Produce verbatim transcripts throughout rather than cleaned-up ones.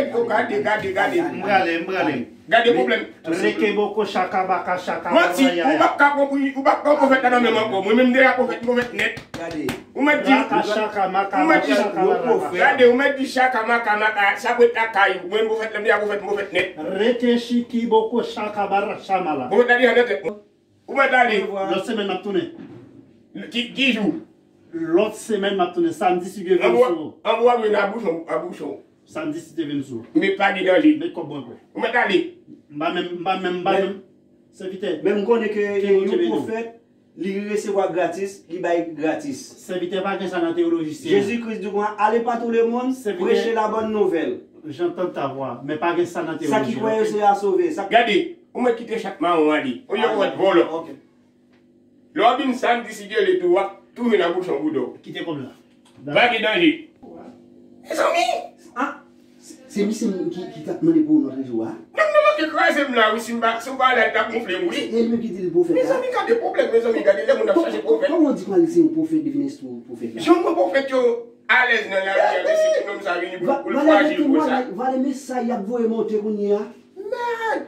nèg yo, gade, gade, gade. M prale, m prale. Gade pwoblèm. Reke boko chaka baka chaka. Manti, ou p ap ka pran, ou p ap pran pwofèt la nan men m ankò. Mwen menm deja pwofèt, m pwofèt nèt. Gade. Ou mèt di, raka chaka maka, ou mèt di, chaka, gade, ou mèt di chaka maka maka, sa pou et lakay ou. Mwen pwofèt la, m deja pwofèt, m pwofèt nèt. Rete chiki boko chaka bara chamala. Pwofèt la deja nan tèt mwen. Ou mèt ale. Lòt semèn m ap tounen. Ki, ki jou? Lòt semèn m ap tounen, samdi si Dye vle sou. Anbo a vin a bouchon, a bouchon. Samdi si Dye vle sou. Men pa gen danje. Met kòb mwen vre. Ou mèt ale. M pa menm, m pa menm, m pa menm. Sèvitè. Men m konnen ke yon pwofèt, li resevwa gratis, li bay gratis. Sèvitè, pa gen sa nan teyoloji Senyè. Jezi Kris di konsa, allez par tout le monde, prêchez la bonne nouvelle. J'entends ta voix, men pa gen sa nan teyoloji. Sa ki kwè yo se a sove. Gade, ou mèt kite chat mawon ale. Olye ou wè vòlò. Lè w vin samdi si Dye vle tou, w ap tounen nan bouchon bouda w. Kite kòb la. Pa gen danje. Mezanmi! Ah, se, se misye ki, ki t ap mande pou ou nan trezò a? Nonm nan manke kraze m la wi, si m pa, si w pa la, l t ap gonfle m wi. E li menm ki di l pwofèt la. Mezanmi, gade pwoblèm, mezanmi, gade lè moun ap chache pwofèt. Kòman w di konsa li se yon pwofèt, li vin enstwi pwofèt la? Jan mwen pwofèt yo alèz nan lari a, mesi pou nonm sa vini pou, pou l frajil pou sa. Vale mesay y ap voye monte kounye a. Mèd!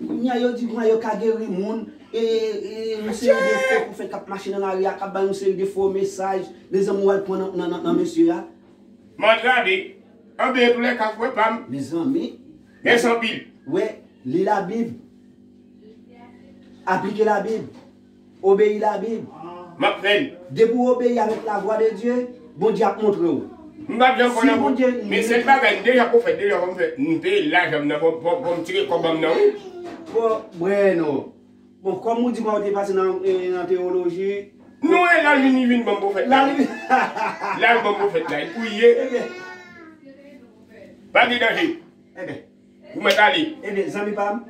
Kounye a, yo di konsa yo ka geri moun, e, e, yon seri de fo pwofèt k ap mache nan lari a, k ap bay yon seri de fo mesaj, mezanmi, w al pran nan, nan, nan, nan mesye a. M antrave, anben, antoulèka, frè pa m. Mezanmi. Mèsi anpil. Wè, li Labib. Aplike Labib. Obeyi Labib. M ap fè l. Depi w obeyi avèk lavwa de Dye, Bondye ap montre w. M p ap janm pran nan pwofèt. Men sèl bagay, m deja pwofèt, deja fò m fè, m peye lajan m nan, fò, fò, fò m tire kòb an m nan, wi. Bon, bueno. Bon, kòm ou di konsa ou te pase nan, eh, nan teyoloji. Non, e la l vin, li vin ban m pwofèt la. La l vin. La l ban m pwofèt la, e pou l ye. Ebyen. Pa gen danje. Ebyen. Ou mèt ale. Ebyen, zanmi pa m.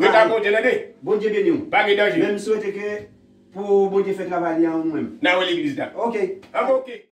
Ret ak Bondye, tande. Bondye beni w. Pa gen danje. Men m swete ke pou Bondye fè travay li an ou menm. N a wè legliz la. Ok. Anben, ok.